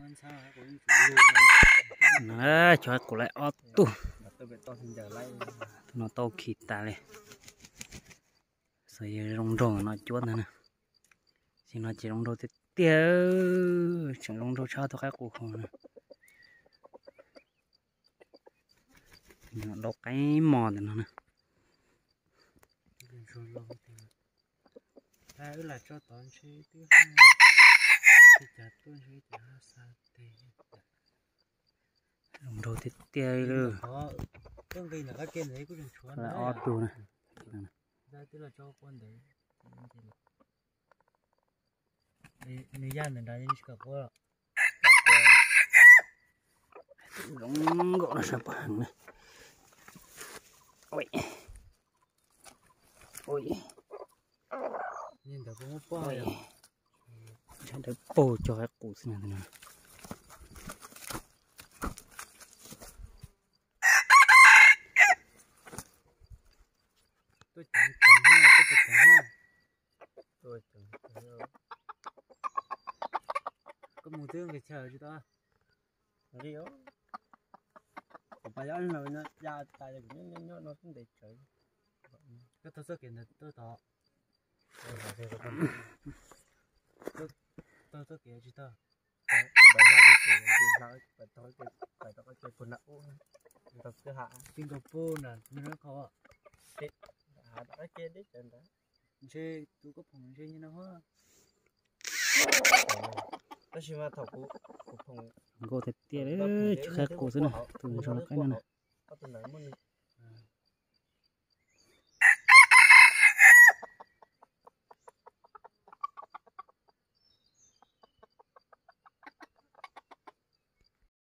Cov qaib qus lawm ob tug. Tus no tau khi tas li. Xyov yog zoo nraug no cuab ntag na. Sim no ces zoo nraug tiag tiag, tseem zoo nraug tshaj tus qaib qus hauv na. Dau qaib mos ntawm no na. Zoo nraug tiag tiag li. Ob tug na. Nws yaj ntawm nrad tsis kam quaj. Zoo nkauj no sab pag heev na. Ntawd paug cov qaib qus xwb na. Tuaj ceev ceev na, tuaj ceev ceev na. Koj mus twb nqis chaw tsis tau. Kuv pas yog no ya tas kuv nyob nyob no twb ntev tsawv. Koj taug txoj kev ntawd tuaj tod. Taug txoj kev tsis tau. Npawg hla kuv, npawg hla, npawg tau, npawg tau qab ke puag nram ub, npawg kwj ha, tij nkaus puag nram nws qhov. Npawg ha tau qab ke deb tsawv ntawd. Ntshe tus koj phoom ntshe nyias no. Tab sis mas thaum kuv, kuv phoom nkauj tiag tiag li, tsis qab qus xwb na, tus ntsog qaib no na. Ob tug ntawd muaj